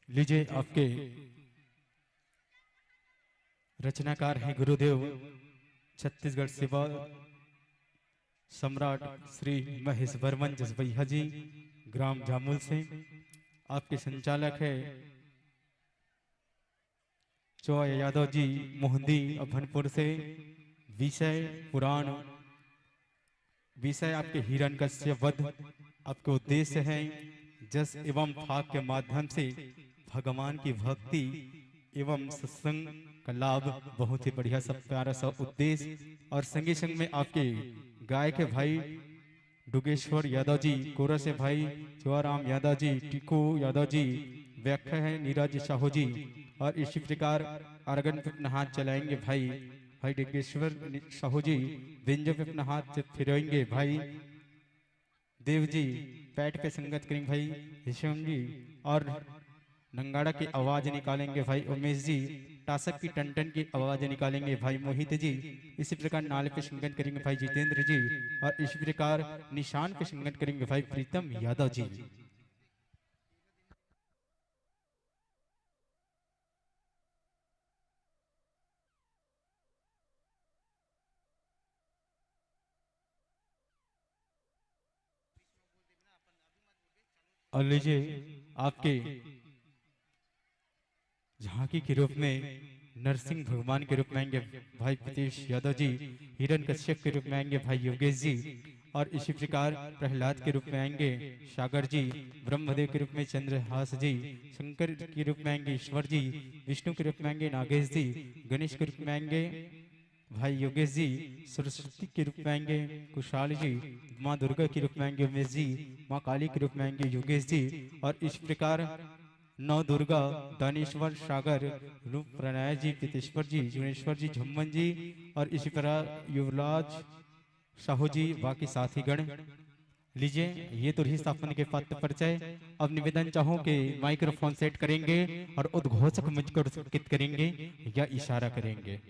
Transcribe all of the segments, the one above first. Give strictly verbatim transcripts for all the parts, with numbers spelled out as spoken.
लीजिए, आपके रचनाकार हैं गुरुदेव छत्तीसगढ़ सेवा सम्राट श्री महेश बर्मन जसवैया जी, ग्राम जामुल से। आपके संचालक है चौय यादव जी, मोहंदी अभनपुर से। विषय पुराण, विषय आपके हिरण्यकश्यप वध। आपके उद्देश्य है जस एवं फाग के माध्यम से भगवान की भक्ति एवं सत्संग का लाभ। बहुत ही बढ़िया, सब प्यारा सा उद्देश्य। और संगे संग में आपके गायक है भाई डुगेश्वर यादव जी, कोरस है भाई चुआराम यादव जी, टीकू यादव जी, व्याख्या है नीरज साहू जी। और इसी प्रकार आर्गन पे अपना हाथ चलाएंगे भाई, भाई डुगेश्वर नि-, साहू जी, बेंजो पे अपना हाथ फिराएंगे भाई देव जी, पैट पे संगत करेंगे भाई हिशम जी, और नंगाड़ा की आवाज निकालेंगे भाई उमेश जी, टासक की टन टन की आवाज निकालेंगे भाई मोहित जी, इसी प्रकार नाल पे संगत करेंगे भाई जितेंद्र जी, और इसी प्रकार निशान पे संगत करेंगे भाई प्रीतम यादव जी। और लीजिए, आपके झांकी के रूप में नरसिंह भगवान के रूप में आएंगे भाई प्रीतेश यादव जी, हिरण कश्यप के रूप में आएंगे भाई योगेश जी, और इसी प्रकार प्रहलाद के रूप में आएंगे सागर जी, ब्रह्मदेव के रूप में चंद्रहास जी, शंकर के रूप में आएंगे ईश्वर जी, विष्णु के रूप में आएंगे नागेश जी, गणेश के रूप में आएंगे भाई योगेश जी, सरस्वती के रूप में आएंगे कुशाल जी, माँ दुर्गा के रूप में आएंगे उमेश जी, माँ काली के रूप में आएंगे योगेश जी, और इस प्रकार नौ दुर्गा, दानेश्वर, सागर, रूप प्रणय जी, प्रीतेश्वर जी, जुनेश्वर जी, झुम्मन जी, और इसी प्रकार युवराज साहू जी, बाकी साथीगण। लीजिए, ये तो रही स्थापना के पद परिचय। अब निवेदन चाहूं कि माइक्रोफोन सेट करेंगे और उद्घोषक मंच को संकेत करेंगे या इशारा करेंगे।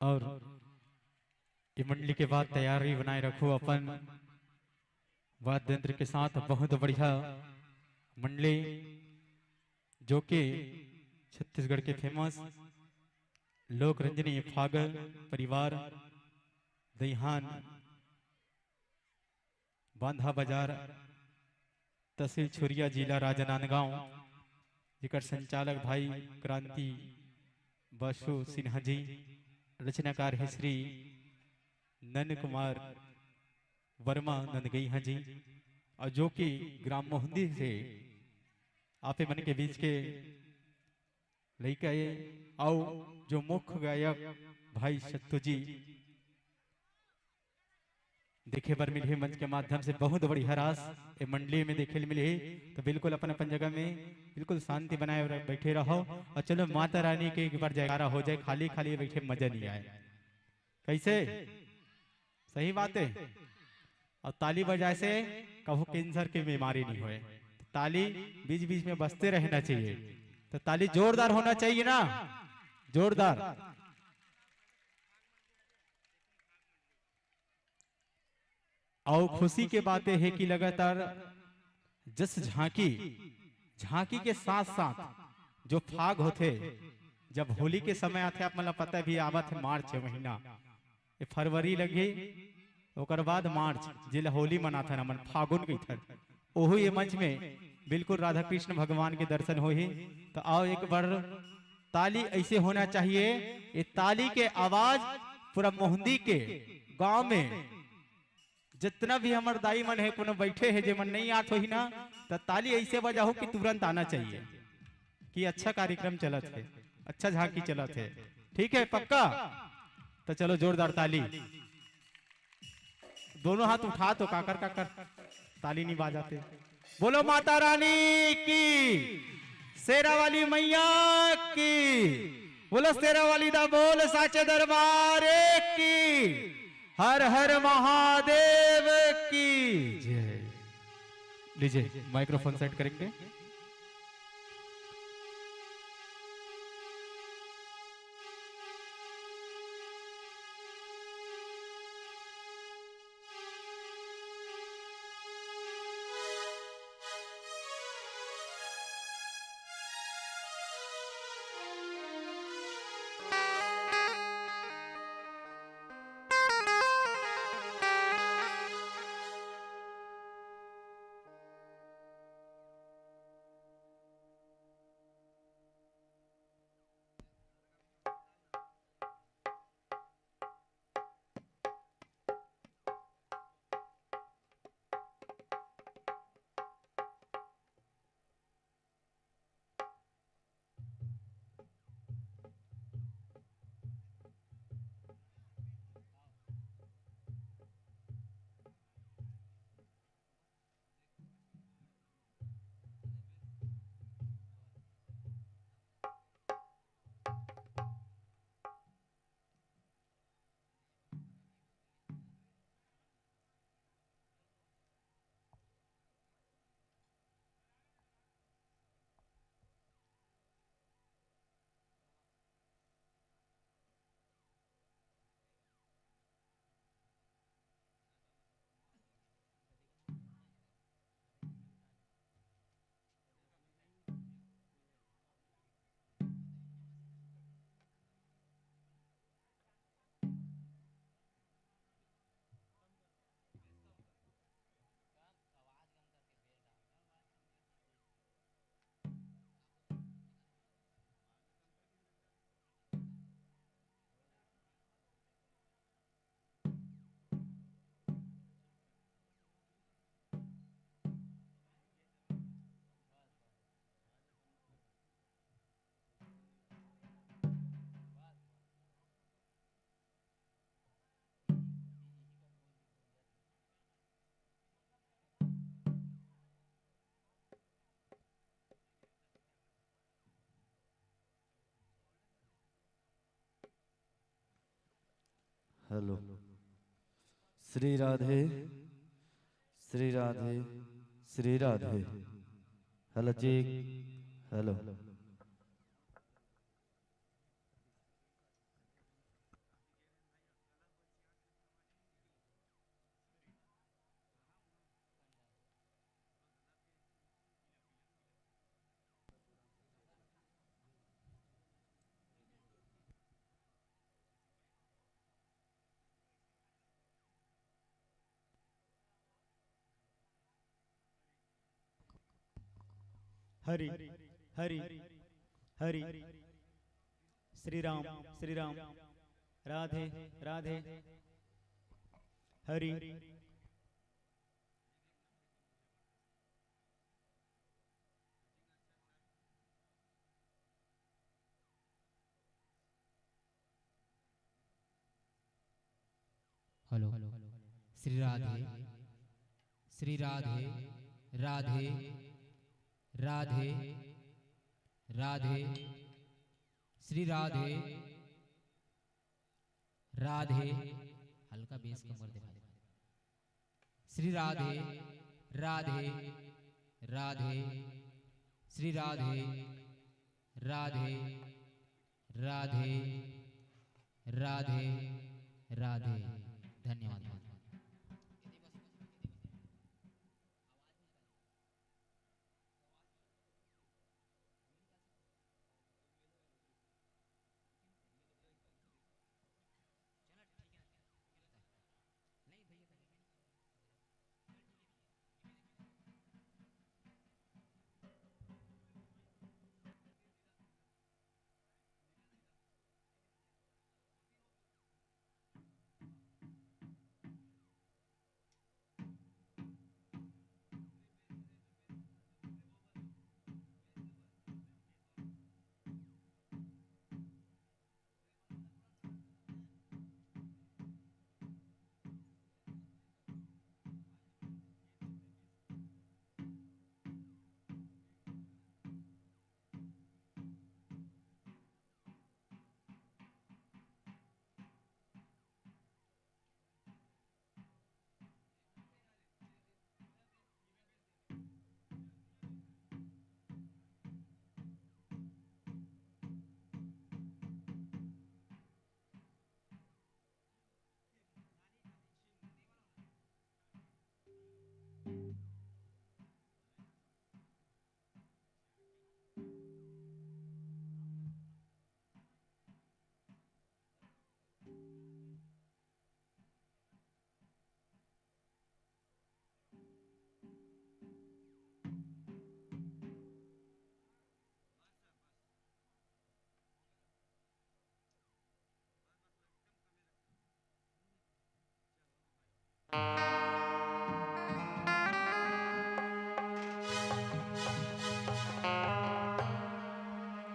और ये मंडली के बाद तैयारी बनाए रखो अपन वाद्य यंत्र के साथ। बहुत बढ़िया मंडली, जो कि छत्तीसगढ़ के फेमस लोक रंजनी फागल परिवार दईहान बांधा बाजार, तहसील छुरिया, जिला राजनांदगांव, जेकर संचालक भाई क्रांति बसु सिन्हा जी, रचनाकार है श्री नंद कुमार वर्मा नंदगईहा जी, और जो कि ग्राम मोहंदी से आपे मन के बीच के लइका ये, अउ जो मुख्य गायक भाई सत्तू जी देखे बर मिलही मंच के माध्यम से। बहुत बढ़िया रास ए मंडली में देखे ल मिलही, तो बिल्कुल अपन अपन जगह में बिल्कुल शांति बनाए र-, बैठे रहो। और चलो माता रानी के एक बार जयकारा हो जाए, खाली खाली बैठे मजा नहीं आए। कैसे? सही बात है। और ताली बजाए से कभू कैंसर के बीमारी नहीं होए। ताली बीच बीच में बजते रहना चाहिए। तो ताली जोरदार होना चाहिए ना, जोरदार। अउ खुशी के बात ये हे कि लगातार जस झांकी, झांकी के साथ-साथ जो फाग होथे, जब होली के समय आथे, आप मन ला पता भी आवत हे, मार्च महीना, ये फरवरी लगही, ओकर बाद मार्च, जेला होली मनाथन हमन, फागुन कहिथन, ओहू ये मंच में बिल्कुल राधा कृष्ण भगवान के दर्शन होही। तो आओ, एक बार ताली ऐसे होना चाहिए, ये ताली के आवाज पूरा मोहंदी के गांव में जितना भी हमर दाई मन हे, कोनो बैठे हे, जे मन नहीं आत होही ना, त ताली ऐसे बजाहू कि तुरंत आना चाहिए कि अच्छा कार्यक्रम चलत हे, अच्छा झांकी चलत हे। ठीक है, पक्का? तो चलो, जोरदार ताली। दोनों हाथ उठा तो काकर काकर ताली नहीं बजाते। बोलो माता रानी की, शेरा वाली मैया की, बोलो शेरा वाली दा बोल, साचे दरबार की, हर हर महादेव की जय। लीजिए, माइक्रोफोन सेट करेंगे। Hello. Shri Radhe, Shri Radhe, Shri Radhe. Hello, check. Hello. Hari, Hari, Hari. Shri Ram, Shri Ram. Radhe, Radhe. Hari. Hello. Shri Radhe, Shri Radhe, Radhe, Radhe, Radhe, Shri Radhe, Radhe. हल्का बेस कमर दे भाई। श्री राधे, राधे, राधे, श्री राधे, राधे, राधे, राधे, राधे। धन्यवाद।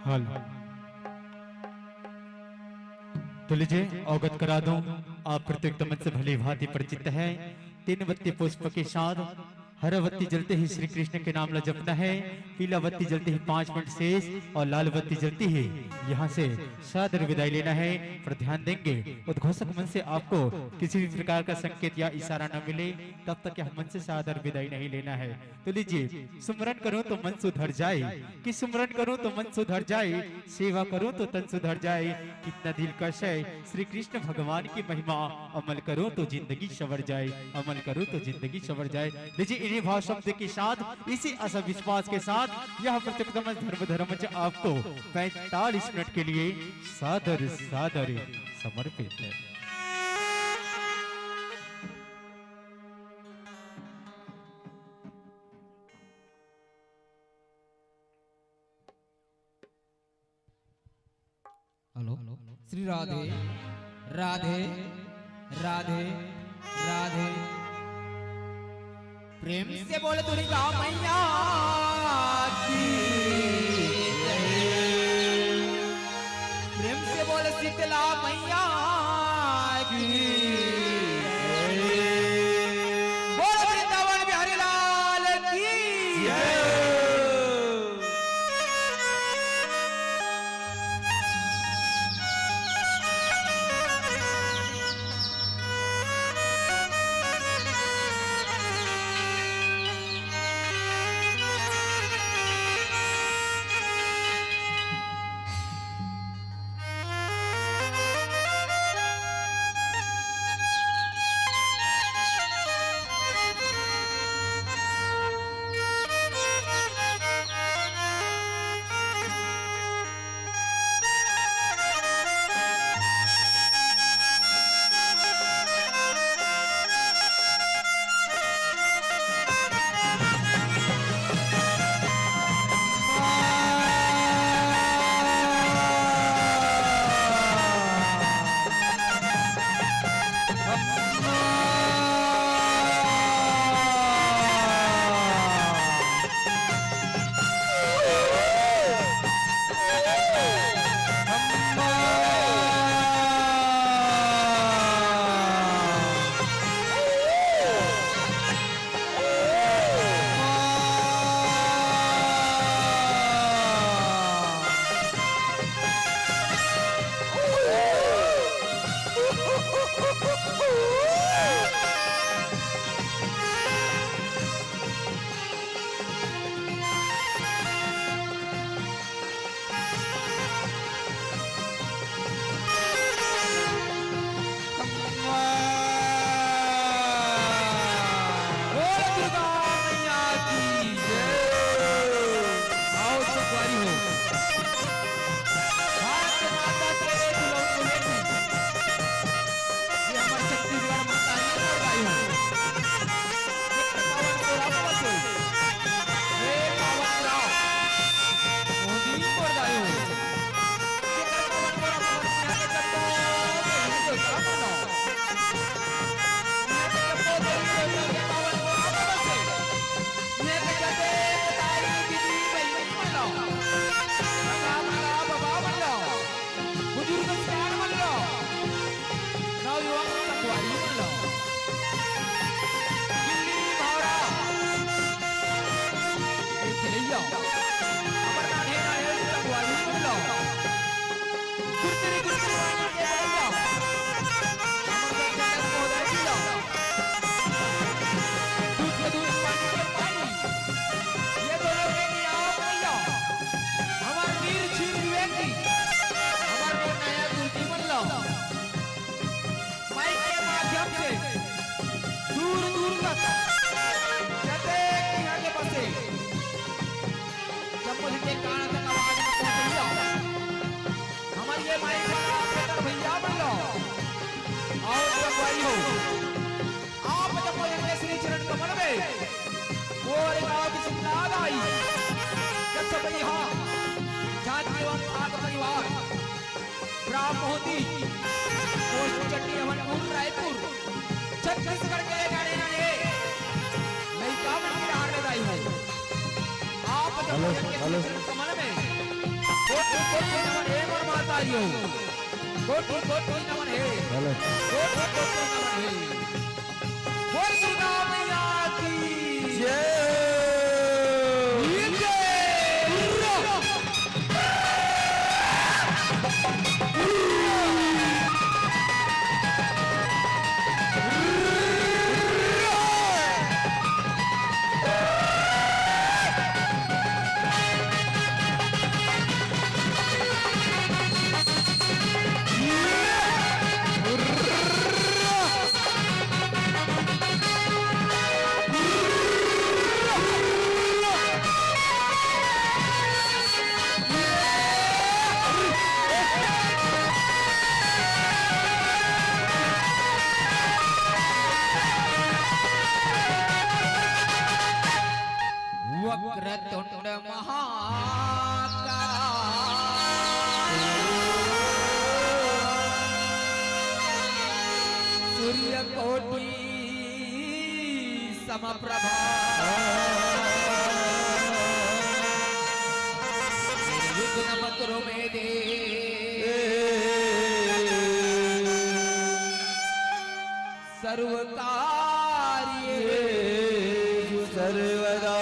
हेलो। तो लीजिए, अवगत करा दूं, आप प्रत्युक्त मंच से भली भांति परिचित हैं। तीन बत्ती पुष्प के साथ हरा बत्ती जलते ही श्री कृष्ण के नाम ला जपना है, पीला बत्ती जलते ही पांच मिनट शेष और लाल बत्ती जलती ही यहाँ से सादर विदाई लेना है। पर ध्यान देंगे, उद्घोषक मंच से आपको किसी भी प्रकार का संकेत या इशारा न मिले, तब तक यह मंच से सादर विदाई नहीं लेना है। तो लीजिए, सुमरन करूं तो मन सुधर जाए, कि सुमरन करूं तो मन सुधर जाए, सेवा करूं तो तन सुधर जाए। कितना दिलकश है श्री कृष्ण भगवान की महिमा, अमल करूं तो जिंदगी संवर जाए, अमल करूं तो जिंदगी संवर जाए। लीजिए, इन्हीं भाव शब्द के साथ, इसी आशा विश्वास के साथ यह प्रत्येक धर्म धर्म मंच आपको पैंतालीस मिनट के लिए सादर सादर समर्पित है। हेलो। श्री राधे, राधे, राधे, राधे। प्रेम से बोल दुर्गा मैया की जय। प्रेम से बोल शीतला मैया की जय। बोल वृंदावन बिहारी लाल की जय। बोल दुर्गा मैया की जय। आओ संगवारी हो, भारत माता के दुलौर दुलेरी, ये हमर छत्तीसगढ़ महतारी मोर दाई हो। ये पावन गोरा बाबा से, हे पावन राम, मोदी मोर दाई हो। बुजुर्ग सियान मन लो, नवयुवक संगवारी मन लो, गिल्ली भावरा, ये खेलैया, हमर नान्हे नान्हे संगवारी मन लो, गुरतरी गुरतरी वाणी के बलैया, हमर संगवारी महोदय जी लो, दूध के दूध, पानी के पानी, ये दोनों के नियाव भैया, हमर वीर छीन विवेक जी, हमर नया गुरुजी मन लो, माइक के माध्यम से दूर दूर तक जतेक यहाँ के बसे, जब मुझे के कान तक आवाज में पहुंच गया, हमर ये माइक वाला ऑपरेटर भैया मन लो, और जब भाई हो, आप जब भजन के श्री चरण कमल में गोरेगांव की सिमला आई, जब सब यहाँ जाति एवं भाग परिवार, राम मोहती, पोस्ट चट्टी अमनपुर, रायपुर, छत्तीसगढ़ के लिए गाने गाने, लइका मन की डहार ले दाई हो। आप जब हेलो, भजन के हेलो। श्री चरण कमल में कोटि कोटि नमन हे मोर मातारियो, कोटि कोटि नमन हे। हेलो। कोटि कोटि नमन हे। बोल दुर्गा मैया की जय। जय। वक्रतुंड महाकाय, सूर्यकोटि समप्रभा। निर्विघ्नं कुरु मे देव सर्वकार्येषु सर्वदा।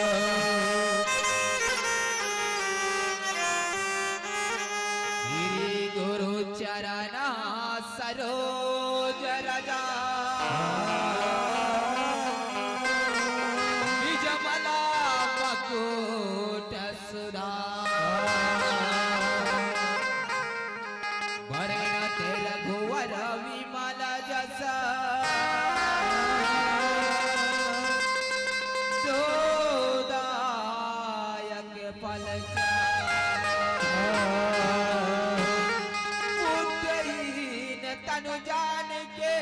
श्री गुरु चरण सरोज रज निज मला मकुट सुधा। वरनत रघुवर विमल जस। जोदायक फल चारि। बुद्धिहीन तनु जानिके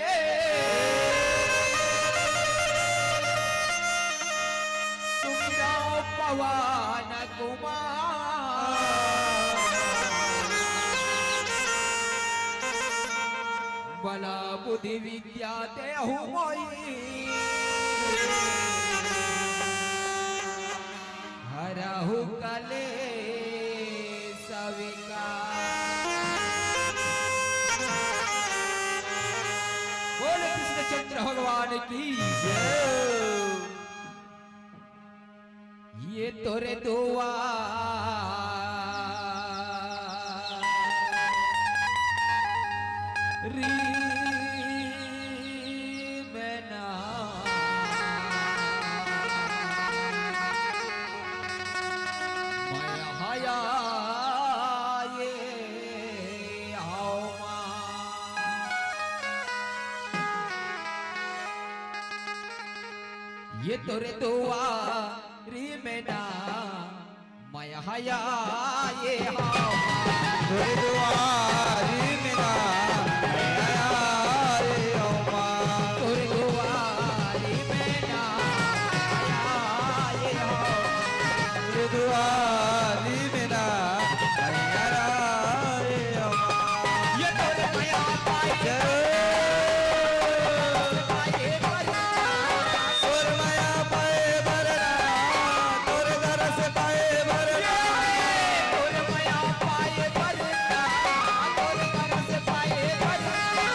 सुमिरौं पवन कुमार। बल बुद्धि विद्या देहु मोहि हरहु कलेस विकार। बोल कृष्णचंद्र भगवान की जय। ये तोरे दुआरी में ना मैं हया ये हवा। ये तोरे दुआरी में ना मैं हया ये हवा। तोरे दुआरी में ना मैं हया ये हवा। तोरे दुआरी में ना मैं हया ये हवा। तोरे दुआरी में ना मैं हया ये हवा। ये तोरे मया पाए जय। पाए बर तोर मया पाए बर ना, तोर दरस पाए बर ना। तोर मया पाए बर ना, तोर दरस पाए बर ना।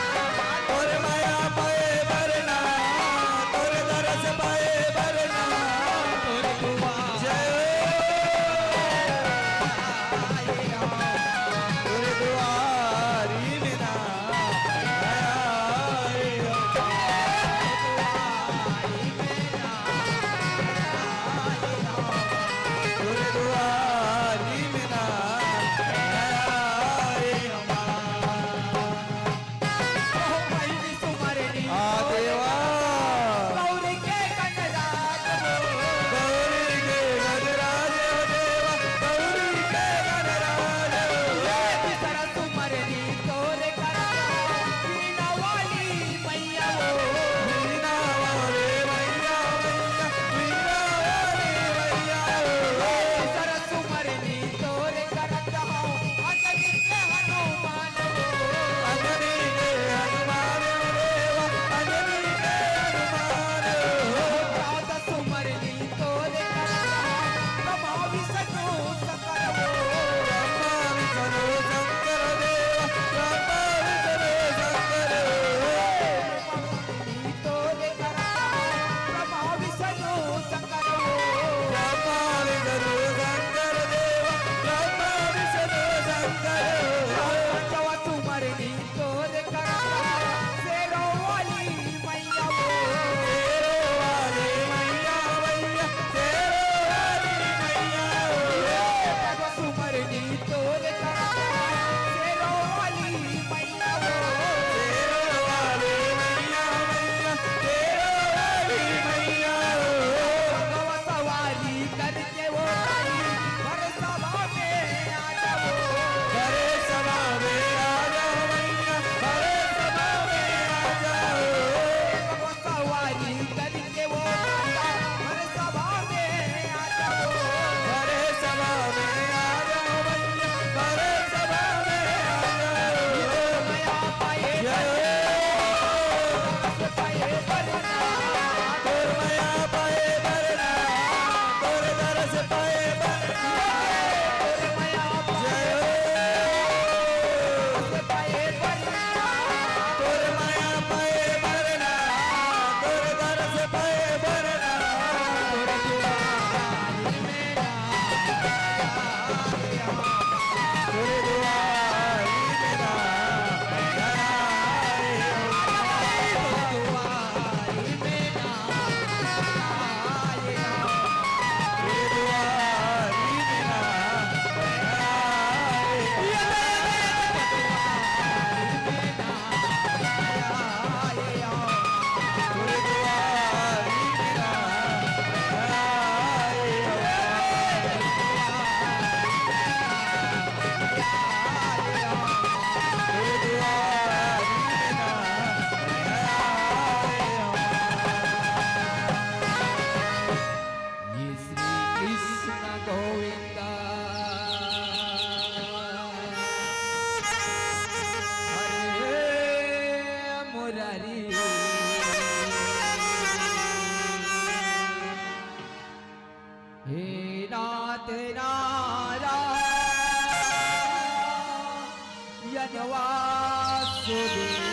वासुदेव।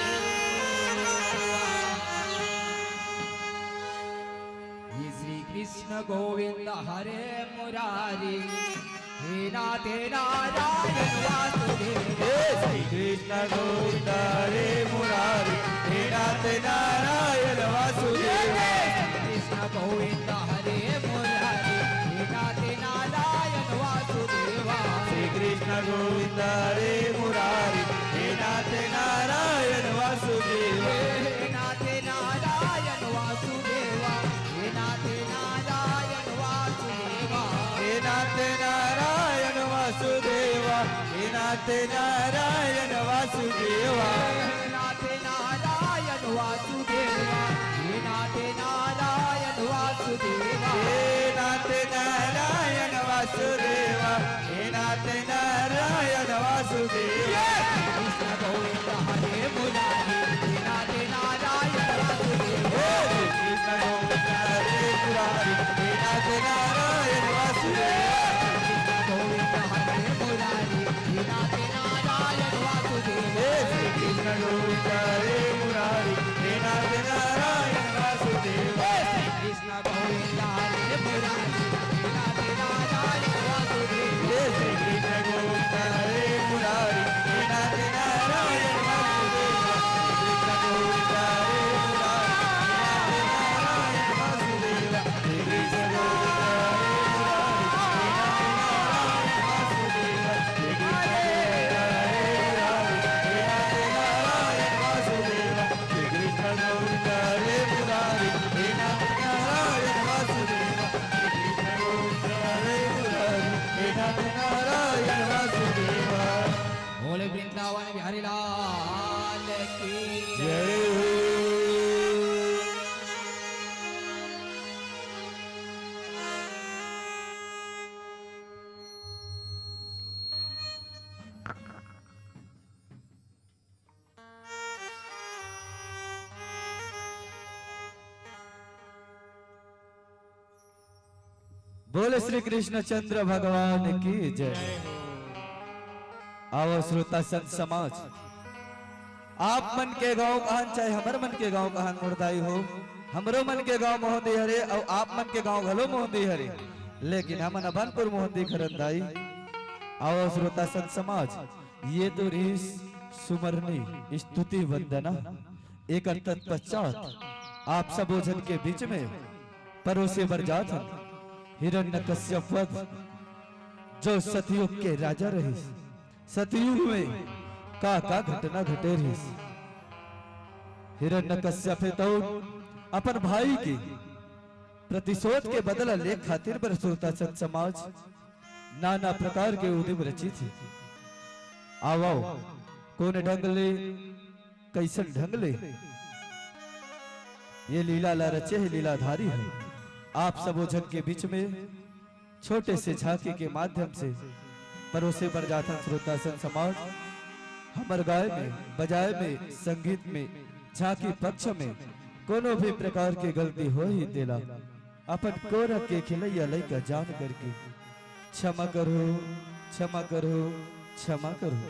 हे श्री कृष्ण गोविंद हरे मुरारी, हे नाथ नारायण वासुदेव। हे श्री कृष्ण गोविंद हरे मुरारी, हे नाथ नारायण वासुदेव। हे श्री कृष्ण गोविंद हरे मुरारी, हे नाथ नारायण वासुदेव। श्री कृष्ण गोविंद हरे मुरारी, हे नाथ नारायण वासुदेव। हे नाथ नारायण वासुदेव, हे नाथ नारायण वासुदेव। हे नाथ नारायण वासुदेव, हे नाथ नारायण वासुदेव। हे नाथ नारायण वासुदेव, हे नाथ नारायण वासुदेव। हे नाथ नारायण वासुदेव, हे नाथ नारायण वासुदेव। कृष्ण गोविंद हरे मुरारी, हे नाथ नारायण वासुदेव। हे कृष्ण गोविंद हरे मुरारी, हे नाथ नारायण वासुदेव। कृष्ण गोविंद हरे मुरारी, हे नाथ नारायण वासुदेव। हे श्री कृष्ण गोविंद हरे मुरारी, हे नाथ नारायण वासुदेव। हे श्री कृष्ण गोविंद हरे मुरारी, हे नाथ नारायण वासुदेव। हे श्री कृष्ण गोविंद हरे मुरारी, हे नाथ नारायण वासुदेव। श्री कृष्ण गोविंद हरे मुरारी, हे नाथ नारायण वासुदेव। हे कृष्ण गोविंद हरे मुरारी, हे नाथ नारायण वासुदेव। हे कृष्ण गोविंद हरे मुरारी, हे नाथ नारायण वासुदेव। हे कृष्ण गोविंद हरे मुरारी, हे नाथ नारायण वासुदेव। हे कृष्ण गोविंद हरे मुरारी, हे नाथ नारायण वासुदेव। बोले वृंदावन बिहारी लाल की जय हो। बोले श्री कृष्ण चंद्र भगवान की जय। आओ श्रोता संत समाज, आप मन के गांव कहान, चाहे हमर मन के गांव कहान मुरदाई हो, हमरो मन के गांव मोहदी हरे अउ आप मन के गांव घलो मोहदी हरे, लेकिन हमन अभनपुर मोहदी करन दाई। आओ श्रोता संत समाज, ये तो रहिस सुमरनी, स्तुति, वंदना। एकर तत्पश्चात आप सबो झन के बीच में परोसे बर जात हन हिरण्यकश्यप वध, जो सतयुग के राजा रहिस। सतयुग में का का घटना घटे रहिस। हिरण्यकश्यप हे तो अपन भाई के प्रतिशोध के बदला ले खातिर बर श्रोता संत समाज नाना प्रकार के उद्यम रचित हे। आवव, कोन ढंग ले, कइसन ढंग ले ये लीला ला रचे हे लीलाधारी हे। आप सबो झन के बीच में छोटे से झांकी के माध्यम से परोसे बर जाथन श्रोता संत समाज। हमर गाय में, बजाय में, संगीत में, झांकी पक्ष में कोनो भी प्रकार के गलती होही तेला अपन कोरा के खिलैया लइका जान करके क्षमा करहू, क्षमा करहू, क्षमा करहू।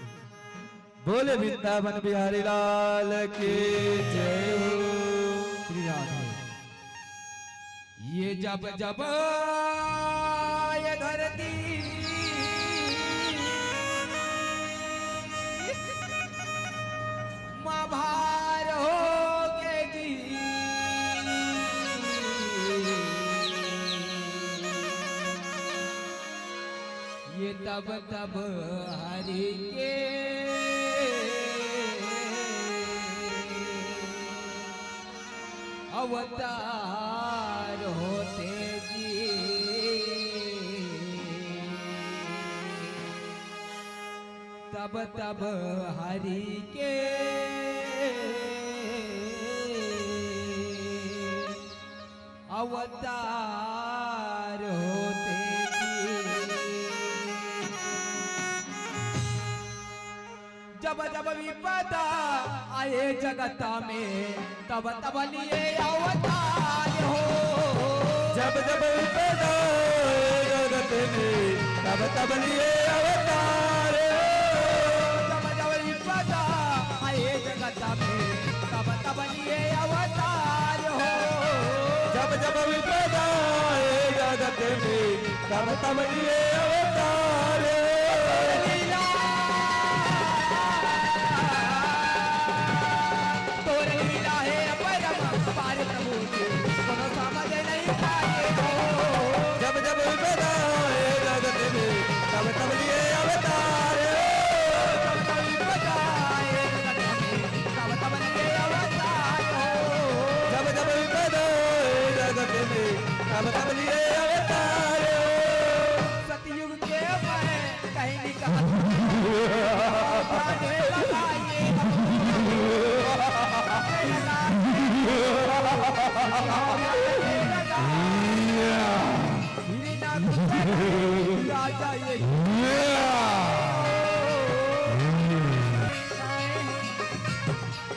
बोले वृंदावन बिहारी लाल की जय हो। श्री राधे। ये जब जब ये धरती माँ भार होगे जी, ये तब तब हरि के अवतार होथे जी। तब तब हरि के अवतार होथे जी। जब जब विपदा आए जगत में, तब तब लिए अवतार हो। जब जब विपदा आए जगत में, तब तब लिए अवतार हो। जब जब विपदा तब तब लिए अवतार। तोर लीला हे अपरंपार प्रभु जी, कोनो समझ नहीं पाए हो। जब जब विपदा आए जगत में, तब तब लिए अवतार। जब जब विपदा आए जगत में, तब तब लिए अवतार हो। जब जब विपदा आए जगत में, तब तब लिए अवतार हो। सतयुग के मैं कहीं नहीं कहा। जाने लगा ये। राजा ये।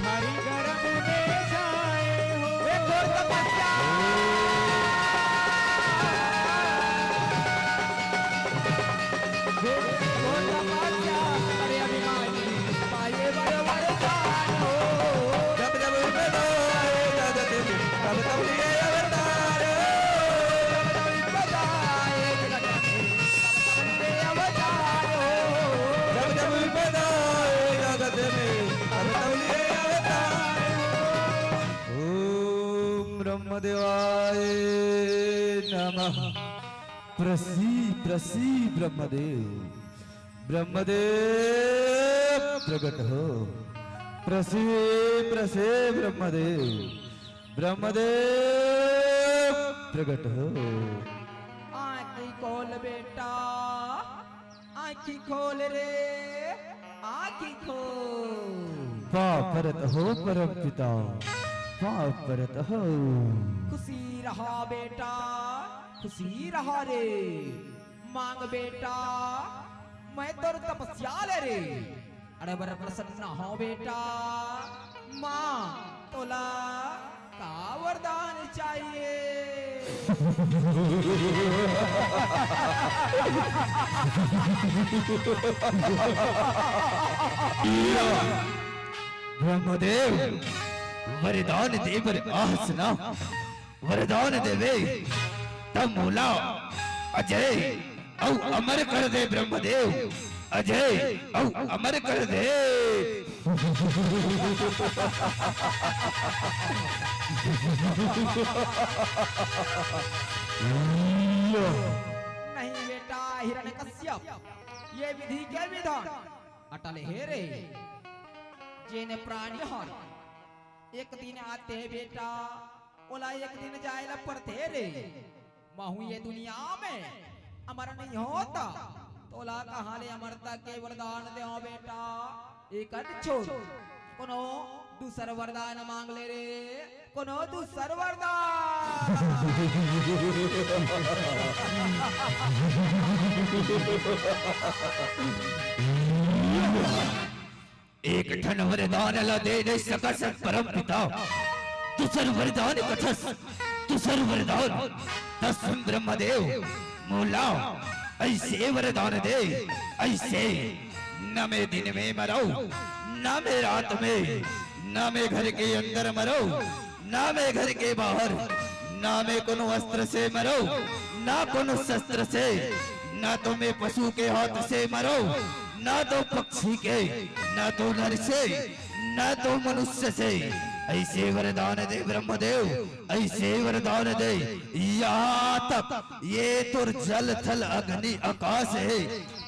हरि गर्भ में जाए हो। एक घोर तपस्या। घोर तपस्या। अरे अभिमानी पाए बर वरदान हो। जब जब विपदा आए जगत में, तब तब लिए अवतार। जब जब विपदा आए जगत में, तब तब लिए अवतार हो। जब जब विपदा आए जगत में, तब तब लिए अवतार हो। ओम ब्रह्मदेवाय नमः। प्रसी प्रसी ब्रह्मदेव, ब्रह्मदेव प्रगट हो। प्रसी प्रसी ब्रह्मदेव, ब्रह्मदेव प्रगट हो। आँखी खोल बेटा, आँखी खोल रे, आँखी खोल। पाँव परत हो परम पिता, पाँव परत हो। खुशी रहा बेटा, खुशी रहा रे। मांग बेटा, मैं तोर तपस्या ले रे। अरे बर प्रसन्न हो बेटा, माँ तोला का वरदान चाहिए? ब्रह्मदेव, वरदान दे बर आहस ना, वरदान देवे त मोला अजय अउ अमर कर दे ब्रह्मदेव, अजय अउ अमर कर दे। नहीं बेटा हिरण्यकश्यप, ये विधि के विधान अटल हे रे। जेन प्राणी हर एक दिन आथे बेटा, ओला एक दिन जाए ला पड़थे रे। महू ये दुनिया में अमर नहीं होता, तोला कहाँ ले अमरता के वरदान देव बेटा? एकर छोड़, कोनो दूसर वरदान मांग ले रे, कोनो दूसर वरदान। एक ठन वरदान ला दे नइ सकस परम पिता, दूसर वरदान कथस, दूसर वरदान। त सुन ब्रह्मदेव, मोला अइसे वरदान दे, अइसे, न मैं दिन में मरव, न मैं रात में, न मैं घर के अंदर मरव, ना मैं घर के बाहर, ना मैं कोनो अस्त्र से मरव, ना कोनो शस्त्र से, ना तो मैं पशु के हाथ से मरव, ना तो पक्षी के, ना तो नर से, ना तो मनुष्य से। अइसे वरदान दे ब्रह्मदेव, अइसे वरदान दे, यहाँ तक ये तोर जल थल अग्नि आकाश हे,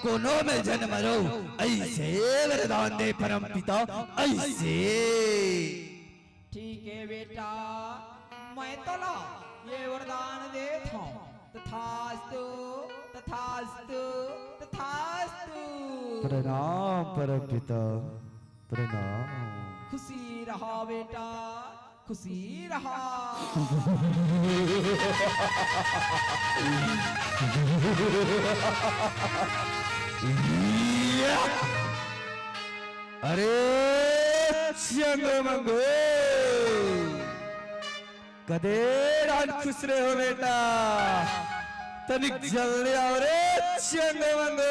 कोनो में झन मरव, अइसे वरदान दे परम पिता, अइसे। ठीक हे बेटा, मैं तोला ये वरदान देत हंव। तथास्तु, तथास्तु, तथास्तु। प्रणाम परम पिता, प्रणाम। खुशी रहा बेटा, खुशी रहा। अरे चंगू मंगू, कते डाहन खुश रहे हो बेटा, तनिक जल्दी आव रे चंगू मंगू।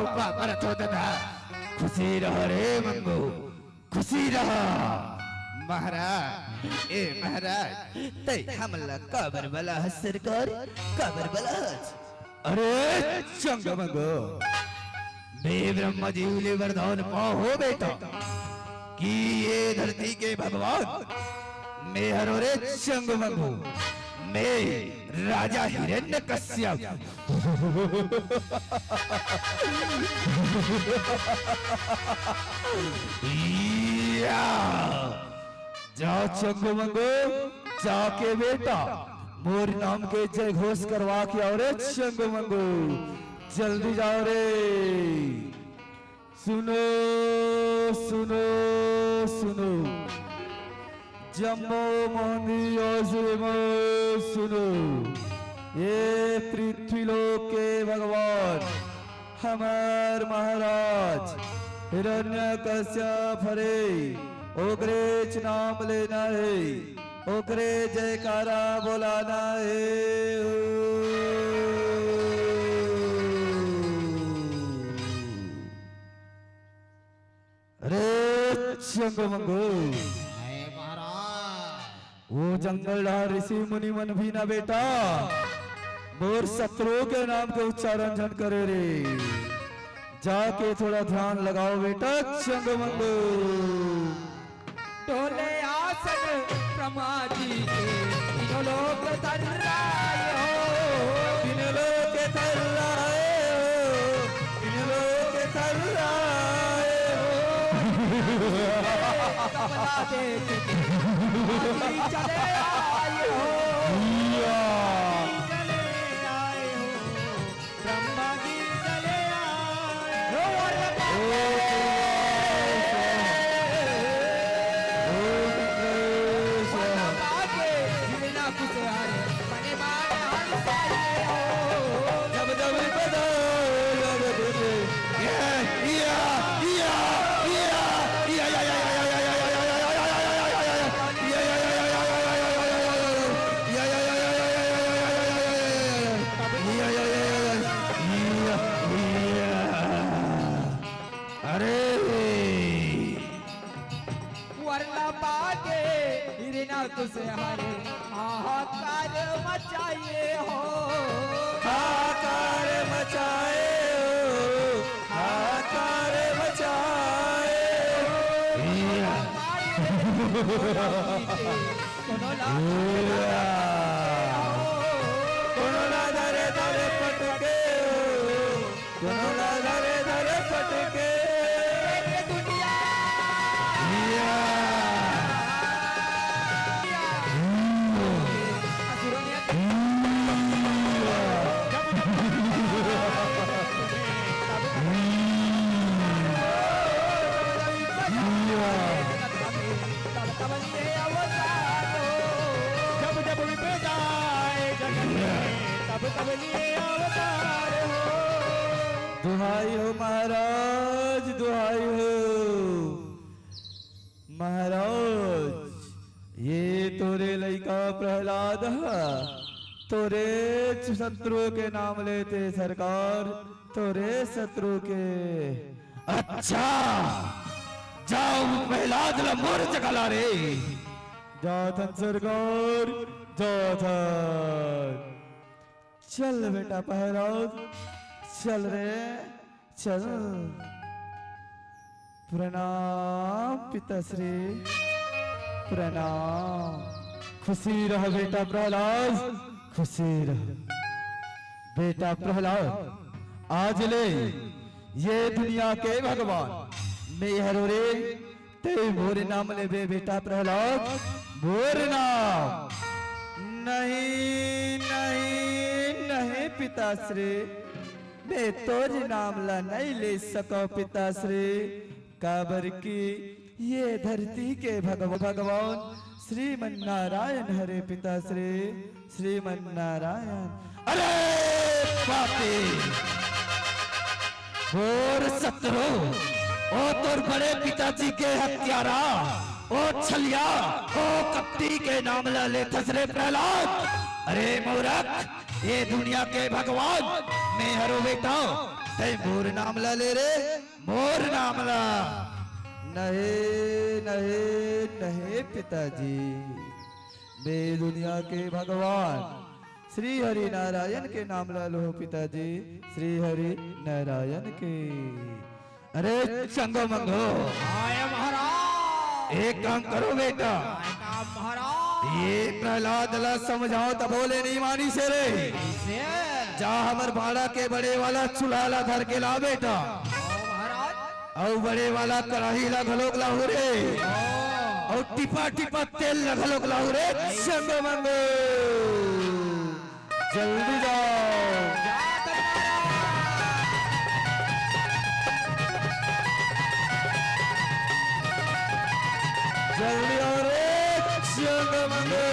हुक्का परत हो ददा। खुशी रह रे मंगू, खुशी रह। महाराज, ए महाराज, तै हमला काबर बला हस सरकार, काबर बला हस? अरे चंग मंगू, मैं ब्रह्मा जी ले वरदान पाओ हो बेटा कि ये धरती के भगवान मैं हरो रे चंग मंगू, मैं राजा हिरण्यकश्यप। या! जा चंगू मंगू, जाके बेटा मोर नाम के जय घोष करवा के आओ रे चंगू मंगू, जल्दी जाओ रे। सुनो, सुनो, सुनो, जम्मो मोहनी और सुनो, ये पृथ्वी लोक के भगवान हमर महाराज हिरण्यकश्यप हरे, ओकरेच नाम लेना हे, ओकरे जयकारा बोलाना हे। अरे चंगू मंगू, हे महाराज। वो जंगल डहर ऋषि मुनि मन भी ना बेटा, मोर शत्रु के नाम के उच्चारण झन करे रे। जाके थोड़ा ध्यान लगाओ बेटा चंगू मंगू। डोले आसन ब्रह्मा जी के, तीनों लोक थर्राए हो। तीनों लोक थर्राए हो, तीनों लोक थर्राए हो। कमला देख के चले आए हो। या। चले आए हो। ब्रह्मा जी चले आए। ओ, अरे बाप रे। ओ, ओ, ओ, ओ। बाप रे। बिना कुछ हारे, मने मार हंसाए हो। जब जब बजाओ, जब जब। ये, या, या, या, या, या, या। अरे! वरना पाके हिरना कुछ हरे हाहाकार मचाए हो। हाहाकार मचाए हो, हाहाकार मचाए हो। कोनो ला कोनो ला धरे धरे पटके, कोनो ला धरे धरे पटके। दुनिया। जब जब विपदा आए जगत में, तब तब लिए अवतार हो। दुहाई हो महाराज, दुहाई हो महाराज, ये तोरे लइका प्रहलाद ह, तोरे शत्रु के नाम लेथे सरकार, तोरे शत्रु के। अच्छा, जाओ प्रहलाद ला मोर जगह ला रे। जाथन सरकार, जाथन। चल बेटा प्रहलाद, चल रे, चल। प्रणाम पिताश्री, प्रणाम। खुशी रह बेटा प्रहलाद, खुशी रह। बेटा प्रहलाद, आज ले ये दुनिया के भगवान मैं हरो रे, ते मोर नाम लेबे बेटा प्रहलाद, मोर नाम। नहीं, नहीं, नहीं पिताश्री, मैं तोर नाम ला नइ ले सकव पिताश्री, काबर कि ये धरती के भगव-, भगवान श्रीमन नारायण हरे पिताश्री, श्रीमन नारायण। अरे पापी, घोर शत्रु, ओ तोर बड़े पिताजी के हत्यारा, ओ छलिया, ओ कपटी के नाम ला लेथस रे प्रहलाद। अरे मूरख, ये दुनिया के भगवान मैं हरो बेटा, तैं मोर नाम ला ले रे, मोर नाम ला। नहीं, नहीं, नहीं पिताजी, मैं दुनिया के भगवान श्री हरि नारायण के नाम ला लूं पिताजी, श्री हरि नारायण के। अरे चंगो मंगो, आय महाराज। एक काम करो बेटा, आय काम महाराज। ये प्रहलाद ला समझाओ तभो ले नहीं मानिस रे। कैसे? जा हमर भाड़ा के बड़े वाला चूल्हा ला धर के ला बेटा। ओ महाराज। अउ बड़े वाला कढ़ाई ला घलोक लाहू रे। ओ। अउ टिपा टिपा तेल ला घलोक लाहू रे। चंगो मंगो। जल्दी जाओ। जल्दी आओ रे, चंगो मंगो।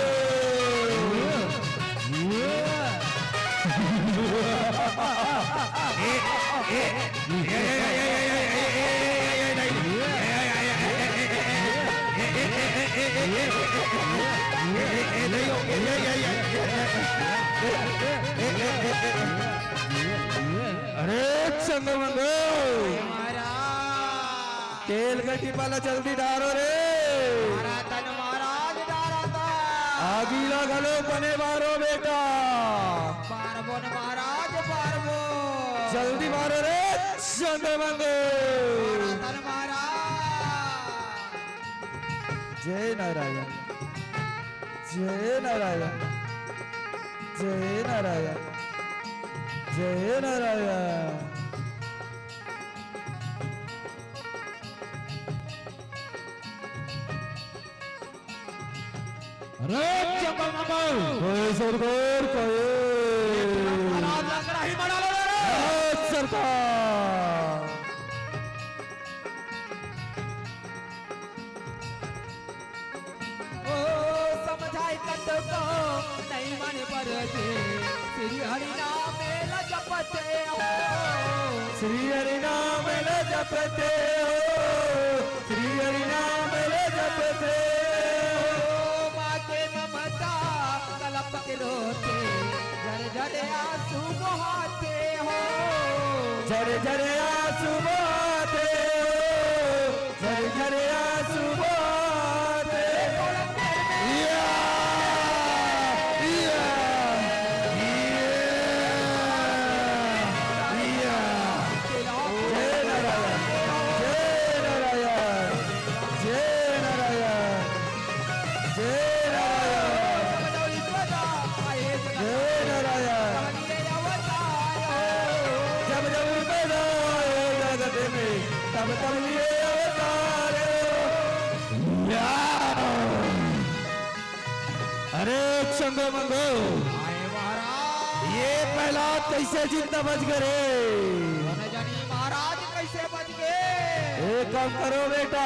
अरे चंगो मंगो, तेल के टिपा ला जल्दी डारो रे। महाराज, महाराज डारा था। आगी ला घलो बने बारो बेटा। पारबो न महाराज, पारबो। जल्दी बारो रे, चंगो मंगो। महाराज, महाराज। जय नारायण, जय नारायण, जय नारायण, जय नारायण। अरे चंगो मंगो। कोई सरकार कोई। महाराज लग रही बना लो रे। सरकार। ओ समझाई कतको नहीं मन पर दे, श्री हरि नाम ल जपते हो। श्री हरि नाम ल जपते हो, श्री हरि नाम ल जपते हो। माँ के ममता कलप के रोते, झर झर आंसू बहाते हो। झर झर आंसू बहाते हो। झर झर आंसू बहाते। या, या, या, या। जय नारायण, जय नारायण, जय नारायण, जय नारायण, जय नारायण। जब जब पैदा हुए जगत में, तब तब लिए अवतार। या। अरे चंगो मंगो, आए महाराज। ये प्रहलाद कैसे जिंदा बच गए रे? कोन जानी महाराज कैसे बच गए? एक काम करो बेटा।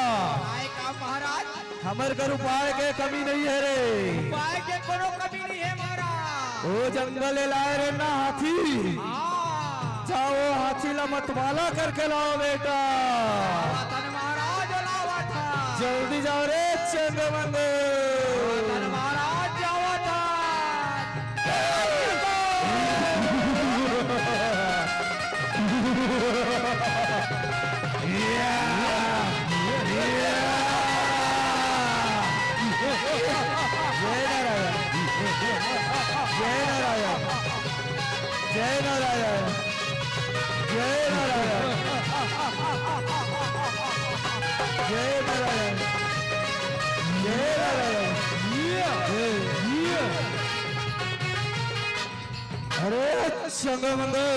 आए काम महाराज। हमर कर उपाय के कमी नहीं है रे। उपाय के कोनो कमी नहीं है महाराज। ओ जंगल ले लाए रे ना हाथी। हाँ। जाओ हाथी ला मतवाला करके लाओ बेटा। लावा थन महाराज, लावा थन। जल्दी जाओ रे चंगो मंगो। लावा थन महाराज, जावा थन। जय नारायण, जय नारायण, जय नारायण, जय नारायण, जय नारायण, जय नारायण। अरे चंगो मंगो,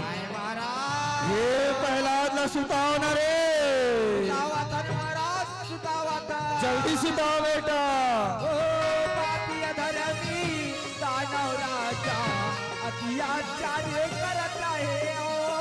आए महाराज। ये प्रहलाद ला सुताओ ना रे। सुतावा थन महाराज, सुतावा थन। जल्दी सुताओ बेटा। ओ पापी अधर्मी दानव राजा, अत्याचार करत हे ओ।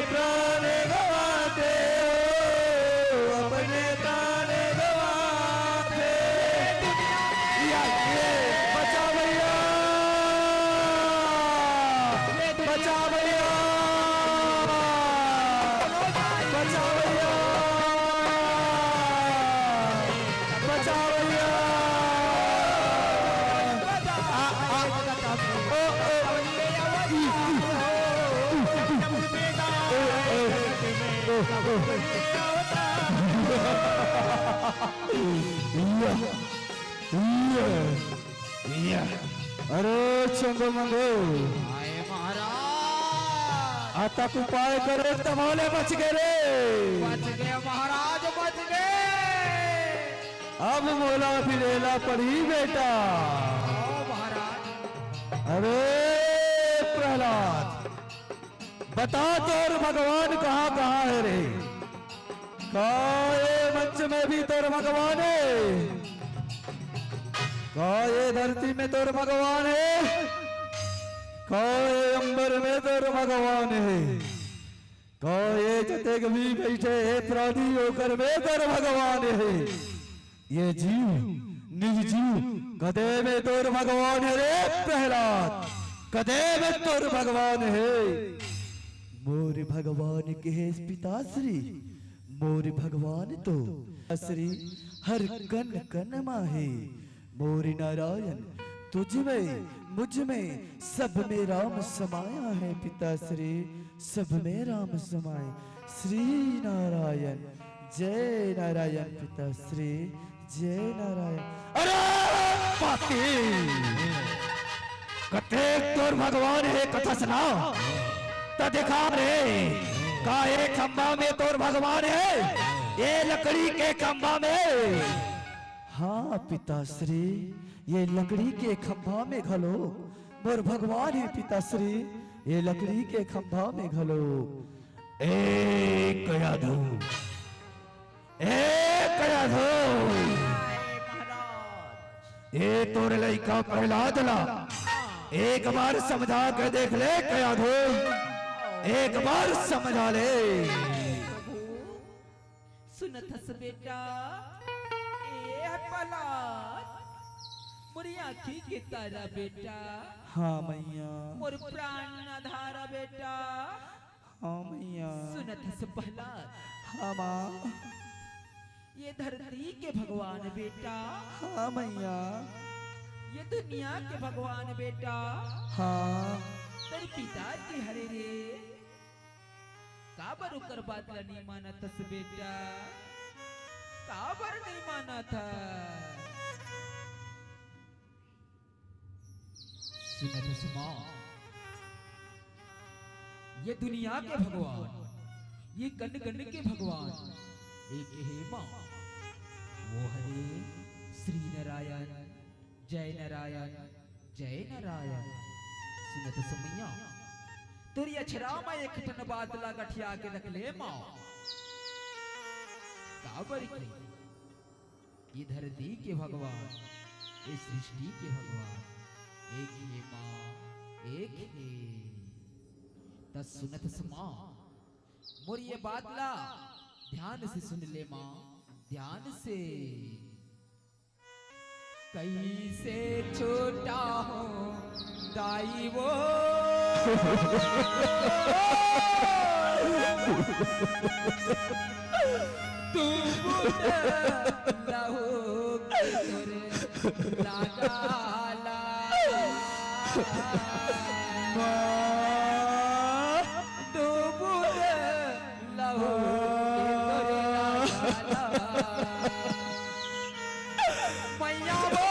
प्राण गवाते हो, अपने प्राण गवाते। या, ये, बचा भैया, बचा भैया, बचा भैया, बचा भैया। आ, आ, ओ, ओ, ओ, ओ, ओ, ओ। या, या, या। अरे चंगो मंगो, आए महाराज। अतक उपाय करे तमोले बच गए रे। बच गए महाराज, बच गए। अब मोला फिरेला पड़ी बेटा। ओ महाराज। अरे प्रहलाद, बता, तोर भगवान कहाँ कहाँ हे रे? का ये मंच में भी तोर भगवान हे? का ये धरती में तोर भगवान हे? का ये अंबर में तोर भगवान हे? का ये जतेक भी बइठे हे प्राणी, ओकर में तोर भगवान हे? ये जीव, निज जीव, कते में तोर भगवान हे रे प्रहलाद, कते में तोर भगवान हे? मोर भगवान के हे पिताश्री, मोर भगवान तो श्री हर कन कन मा हे। मोर नारायण तुझ में, मुझ में, सब में राम समाया है पिताश्री, सब में राम समाए। श्री नारायण, जय नारायण पिताश्री, जय नारायण। अरे पापी, कतेक तोर भगवान हे कथस ना, त देखा रे, का ये खंभा में तोर भगवान हे? ये लकड़ी के खंभा में? हाँ पिताश्री, ये लकड़ी के खंभा में घलो मोर भगवान हे पिताश्री, ये लकड़ी के खंभा में घलो। ए कयाधू, ए कयाधू, ए तोर लइका प्रहलाद ला एक बार समझा के देख ले कयाधू, एक बार समझा ले। सुनत हस बेटा, ए प्रहलाद, मोरी आँखी के तारा बेटा, हाँ मैया। मोर प्राण आधारा बेटा। हाँ मैया। सुनत हस प्रहलाद, हाँ माँ। ये धरती के भगवान बेटा, हाँ मैया। ये दुनिया के भगवान बेटा, हाँ। तोर पिताजी हरे रे। काबर ओकर बात ला नइ मानत हस बेटा? काबर नइ मानत हस? सुनत हस माँ, ये दुनिया के भगवान, ये कन कन के भगवान एक हे माँ, वो हरे श्री नारायण, जय नारायण, जय नारायण। सुनत हस मैया, तोर अछरा म एक ठन बात ला गठिया के रख ले माँ। काबर के ये धरती के भगवान, ये सृष्टि के भगवान एक हे माँ, एक हे। त सुनत हस माँ, मोर ये बात ला ध्यान से सुन ले माँ, ध्यान से। कैसे छूटा हूँ दाई वो, तू बूझ लहू के तोरे लागाला। माँ। तू बूझ लहू के तोरे लागाला। मैया वो।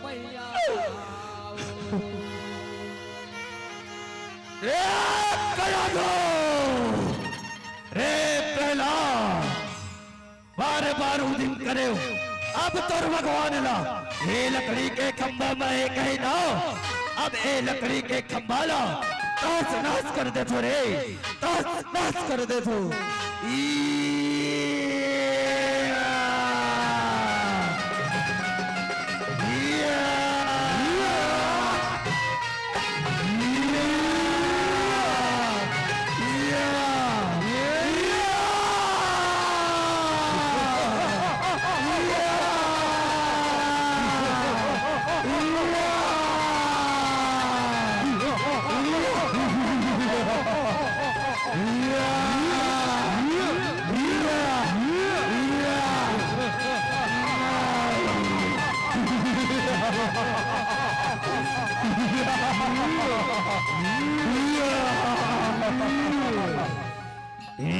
मैया। रे कयाधू, रे प्रहलाद, बार बार उदिम करे हो। अब तोर भगवान ला ए लकड़ी के खंभा म एक हे ना, अब ए लकड़ी के खंभा ला तहस नहस कर देथों रे। तहस नहस कर देथों।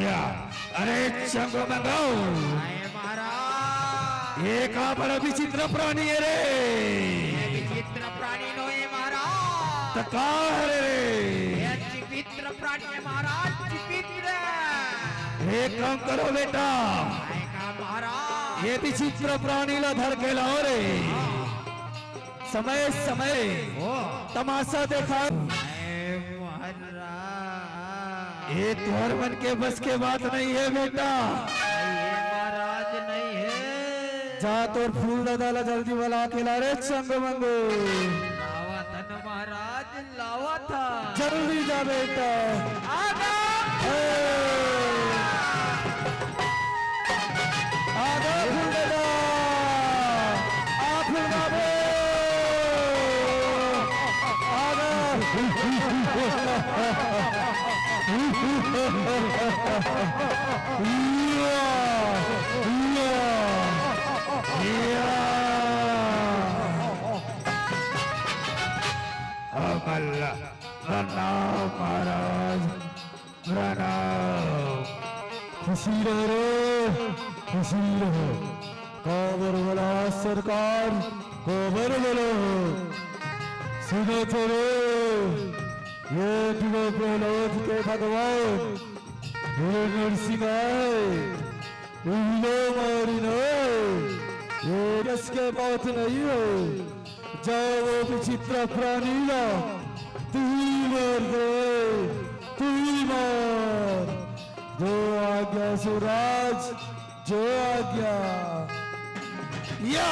या, अरे चंगो मंगो। आए महाराज। ये का बड़ा विचित्र प्राणी हे रे? ये विचित्र प्राणी नोहे महाराज। त का हरे रे? ये चिपित एक काम करो बेटा, काय का महाराज? ये विचित्र प्राणी ला धर के लाओ रे। समय समय ओ। तमाशा देखा। अरे महाराज। ये तोर मन के बस के बात नहीं है बेटा। ये महाराज नहीं है। जा तोर फूल दादा ला जल्दी बला के ला रे चंग मंगू। लावा तन महाराज। लावा था। जल्दी जा बेटा। आगा। ए। आगा फूल दादा। आ फूल बाबू। आगा। या, या, या। अमल प्रणाम महाराज, प्रणाम। खुशी रहो रे, खुशी रहो। काबर वाला सरकार, काबर वाला। सुनो तो रे, ये दिगो प्रहलाद के भगवान, ये नरसिंह आए। उहिलो मारी न, ये कस के बात नहीं है। जाओ वो विचित्र प्राणी ला, तू ही मार दे, तू ही मार। जो आज्ञा सुराज, जो आज्ञा। या!